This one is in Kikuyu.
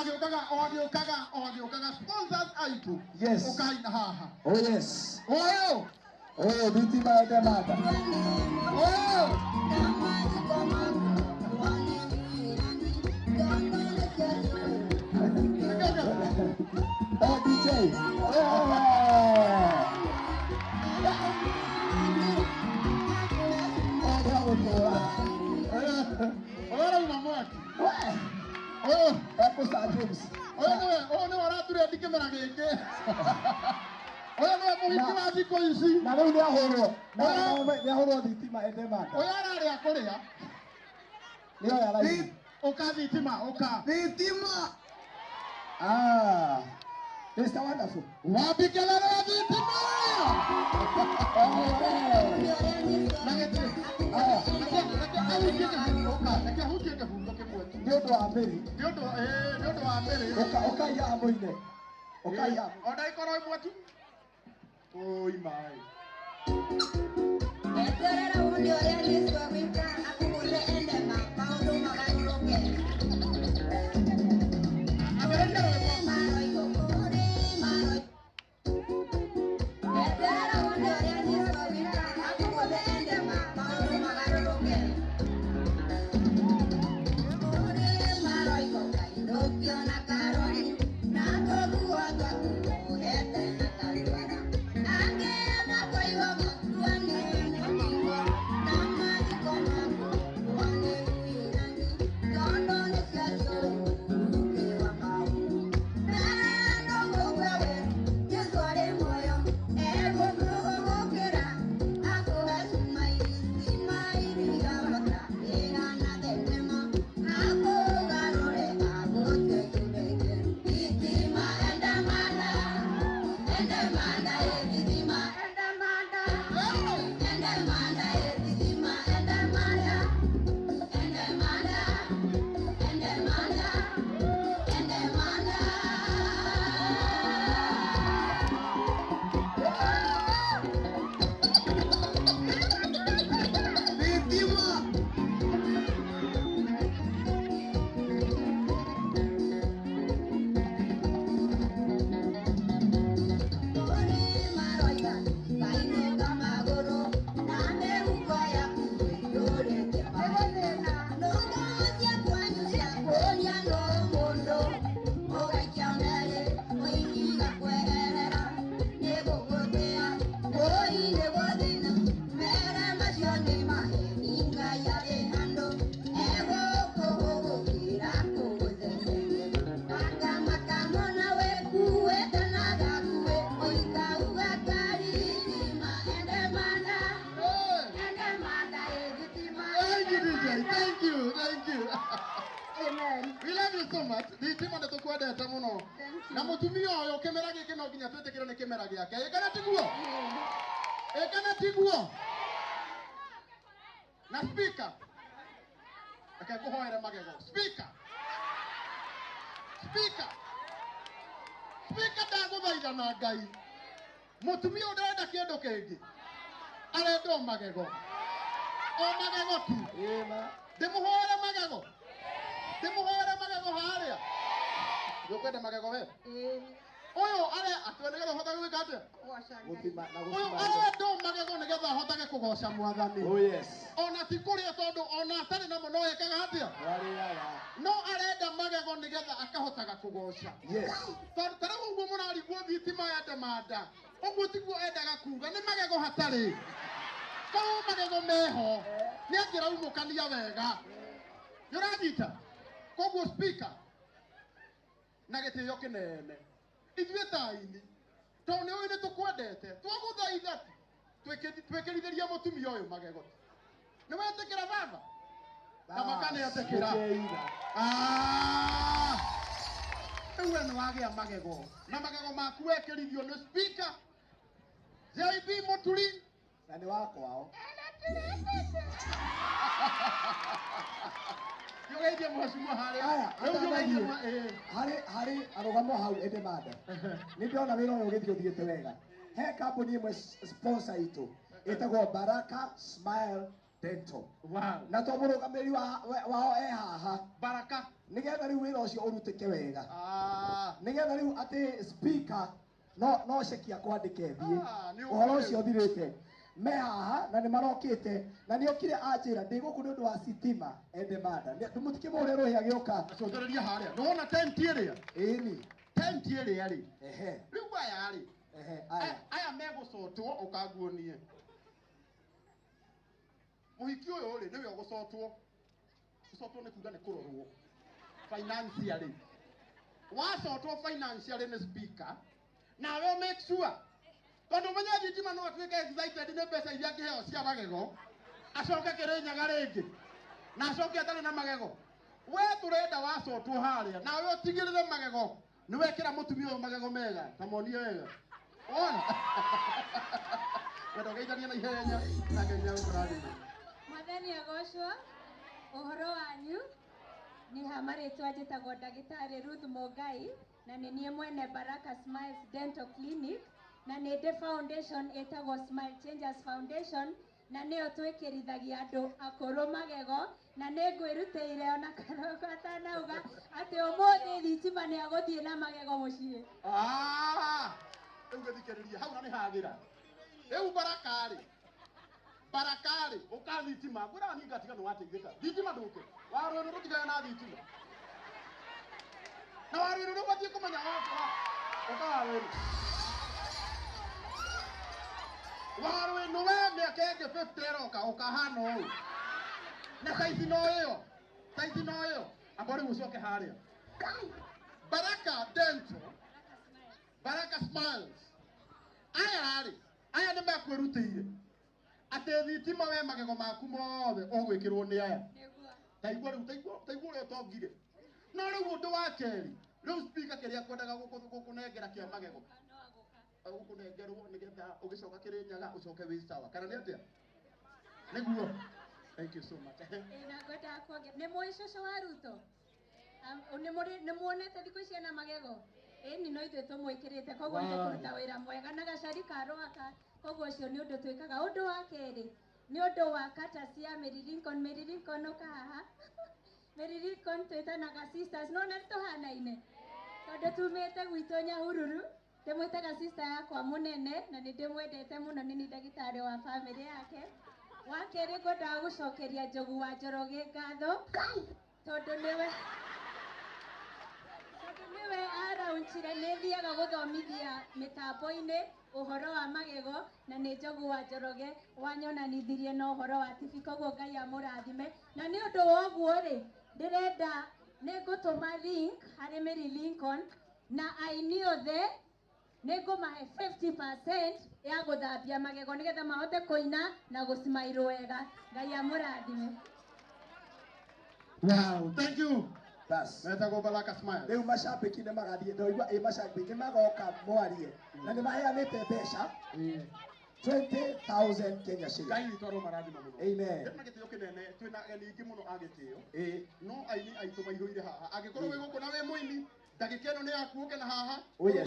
agĩũkaga, o agĩũkaga, o agĩũkaga, sponsors aitũ. Yes. Ũkai na haha. Oh yes. Ũyũ. Oh, thitima endemanda. Ũyũ. Oh, DJ. Oh. Oh, ndĩragũtũra. Ũyũ arauma mwaki. We, Ũyũ. ekũ Sir James. Ũyũ nĩwe, ũyũ nĩwe ũraturĩa kĩmera gĩkĩ. Ũyũ nĩwe mũhiki wa thikũ ici. Na rĩu nĩahũrwo. Na nĩahũrwo thitima endemanda. Ũyũ ararĩa kũrĩa. Nĩoya raini. Ũka thitima, ũka. Thitima. Ah. Mr. Wonderful. Wapi kelele ya thitima? Oh, we. Na gĩtĩ. Aya. Reke ahutie kĩbungo, ũka. Reke ahutie kĩbungo kĩmwe tu. Nĩ ũndũ wa mĩri. Nĩ ũndũ, ĩĩ, nĩ ũndũ wa mĩrĩ. Ũka ũkaiya mũine. Ũkaiya. O ndagĩka oro ĩmwe tu. Oi maĩ. Eterera wone ũrĩa Jesũ agwĩka akũgũthe endema maũndũ magarũrũke. Ambĩrĩria rwĩmbo. Eterera wone ũrĩa Jesũ agwĩka akũgũthe endema maũndũ magarũrũke. Kũrĩ maroigo kainũkio na karori na tũguo twaku ũhete na karuara. Angĩ makoiga makuane na ngingo na mathiko maku kuone wĩrani tondũ nĩ ciacio wa mau. Na no gũkua we Jesũ arĩ muoyo egũkũhũgũkĩra akũhe cumairi cimairi bata wĩra na thenema akũgarũre agũtue kĩũmbe kĩerũ. Thitima endemanda, endemanda ĩ thitima endemanda, endemanda ĩ thitima endemanda, endemanda, endemanda, endemanda. Thitima. Kũrĩ maroiga kainũka magũrũ na mĩhuko yaku ĩiyũrĩte maĩ. Nũngũ cia kwanyu ciakũria nũ mũndũ ũgaikia merĩ mũini gakweherera nĩgũgũtĩa wũi nĩgũthĩna mere macio nĩ maheni Ngai arĩ handũ egũkũhũgũkĩra kũgũthenema makamakamona wĩkuĩte na gakuĩ ũikauga karitima endemanda endemanda ĩ thitima. Thank you, DJ. Thank you, thank you. Amen. We love you so much. Thitima nĩ tũkwendete mũno. Thank you. Na mũtumia ũyũ kĩmera gĩkĩ no nginya twĩtĩkĩre nĩ kĩmera gĩake. Ĩ kana tiguo? Ĩ kana tiguo? Na speaker. Reke ngũhoere magego. Speaker. Speaker. Speaker ndagũthaitha na Ngai. Mũtumia ũyũ ndarenda kĩndũ kĩngĩ. Arenda o magego. O magego tu. Ĩma. Ndĩmũhoere magego. Ndĩmũhoere magego harĩa. Nĩũkwenda magego we? Ũyũ are atue nĩgetha ũhotage gwĩka atĩa? Kũgoca Ngai. Gũtima na Ũyũ gũtima. arenda o magego nĩgetha ahotage kũgoca mwathani. Oh yes. Ona ti kũrĩa tondũ ona atarĩ namo no ekaga atĩa? Warĩaga. No arenda magego nĩgetha akahotaga kũgoca. Yes. Tondũ ta rĩu ũguo mũrarigwo thitima ya ndemanda ũguo tiguo endaga kuga nĩ magego hatarĩ. Korwo magego meho nĩ angĩraumũkania wega. Nĩ ũranyita? Koguo speaker na gĩtĩo kĩnene ithuĩ ta aini tondũ nĩ ũĩ nĩ tũkwendete twagũthaitha tu twĩkĩrithĩrie mũtumia ũyũ magego. Nĩ wetĩkĩra baba? Na maka nĩ etĩkĩra. Nĩkĩiga. Ah! Rĩu we nĩ wagĩa magego na magego maku wekĩrithio nĩ speaker JB Mũturi. Na nĩ wa kwao. Nĩũgeithie mheshimiwa harĩa. Aya, Rĩu nĩũgeithie atanathiĩ. ĩĩ. Harĩ arũgamo hau endemanda. Nĩ ndĩrona wĩra ũyũ ũgĩthiĩ ũthiĩte wega. He kambuni ĩmwe sponsor itũ ĩtagwo Baraka Smile Dental. Wow. Na to mũrũgamĩrĩri wao e haha. Baraka. Nĩgetha rĩu wĩra ũcio ũrutĩke wega. Ah. Nĩgetha rĩu atĩ speaker no ceki akwandĩke thiĩ. Ah, nĩ Ũhoro ũkĩrĩ. ũcio ũthirĩte. Me haha na nĩ marokĩte na nĩ okire anjĩra ndĩ gũkũ nĩ ũndũ wa sitima ende mada. Mũtikĩmũhũre rũhĩ agĩũka. Acokereria harĩa. Nĩwona tent ĩrĩa? Ĩni. Tent ĩrĩa rĩ. Ehe. Rĩu aya rĩ. Ehe. Aya. Aya megũcotwo ũkanguonie. Mũhiki ũyũ rĩ nĩwe ũgũcotwo. Gũcotwo nĩ kuga nĩ kũrorwo. Financially. Wacotwo financially nĩ speaker. Nawe make sure. Tondũ menye thitima no atuĩke excited nĩ mbeca iria angĩheo cia magego. Acoke Kĩrĩnyaga rĩngĩ. Na acoke atarĩ na magego. We tũrenda wacotwo harĩa. Nawe ũtigĩrĩre magego. Nĩ wekĩra mũtumia ũyũ magego mega. Ta monie wega. Wona? Wenda ũgeithanie na ihenya. Na Ngai nĩagũkũrathima. Mwathani agocwo ũhoro wanyu nĩ ha marĩtwa njĩtagwo ndagĩtarĩ Ruth Mũngai na nĩ niĩ mwene Baraka Smiles Dental Clinic na nĩ ndĩ foundation ĩtagwo Smile Changers Foundation na nĩyo twĩkĩrithagia andũ akũrũ magego na nĩ ngwĩrutĩire ona karoko atanauga atĩ ũmũthĩ thitima nĩ agũthiĩ na magego mũciĩ. Ah! Rĩu gĩthikĩrĩria hau na nĩ hathira. Rĩu Baraka rĩ. Baraka rĩ, ũka thitima. Ngwĩraga niĩ ngatiga nĩ wateithĩka. Thitima ndũke. Warũĩrũ rũtigane na thitima. Na warũĩrũ rũbatiĩ kũmenya wakwa. Ũka warũĩrũ. Warũĩrũ we mĩaka ĩngĩ 50 ĩroka ũkahana ũũ. Na saizi no ĩyo. Saizi no ĩyo. Amba rĩu ũcoke harĩa. Baraka Dental. Baraka Smiles. Aya rĩ, aya nĩ mekwĩrutĩire. Atĩ thitima we magego maku mothe ũgwĩkĩrwo nĩ aya. Nĩguo. Taigua rĩu, taigua ũrĩa ũtongire. No rĩu ũndũ wa kerĩ, rĩu speaker kĩrĩa kwendaga gũkũnengera kĩa magego. No agũka. Gũkũnengerwo nĩgetha ũgĩcoka Kĩrĩnyaga ũcoke wĩ sawa. Kana nĩ atĩa? Nĩguo. Thank you so much. Ĩĩ na ngwendaga kuongerera. Nĩ mũĩ cũcũ wa Ruto? Nĩ muonete thikũ ici ena magego? Ĩni no ithuĩ tũmwĩkĩrĩte koguo nĩ tũkũruta wĩra mwega na gacari ka rwaka koguo ũcio nĩ ũndũ twĩkaga. Ũndũ wa kerĩ nĩ ũndũ wa kata cia Mary Lincoln. Mary Lincoln ũka haha. Mary Lincoln twĩtanaga sisters no na tũhanaine tondũ tumĩte gwitũ Nyahururu. Ndĩmwĩtaga sister yakwa mũnene na nĩ ndĩmwendete mũno, nĩ niĩ ndagĩtarĩ wa bamĩrĩ yake. Wa kerĩ ngwendaga gũcokeria Njogu wa Njoroge ngatho tondũ nĩwe araunchire nĩ thiaga gũthomithia mĩtambo-inĩ ũhoro wa magego na nĩ Njogu wa Njoroge wanyonanithirie na ũhoro wa TV koguo Ngai amũrathime. Na nĩ ũndũ wa ũguo rĩ, ndĩrenda nĩ ngũtũma link harĩ Mary Lincoln na aini othe nĩ ngũmahe 50% ya gũthambia magego nĩgetha mahote kũina na gũcimairwo wega. Ngai amũrathime. Wow, thank you. Bas. Metagwo Baraka Smiles. Rĩu macambĩki nĩ magathiĩ, ndoigua ĩ macambĩki magoka mwarie na nĩ maheanĩte mbeca 20,000 Kenya shillings. Ngai witũ aromarathima mũno. Amen. Ndĩna gĩtĩo kĩnene, twĩna ageni aingĩ mũno a gĩtĩo. Ĩĩ. No aini aitũ maihũire haha. Angĩkorwo wĩ gũkũ na wĩ mũini, ndagĩka ĩno nĩ yaku ũke na haha. Oh, yes.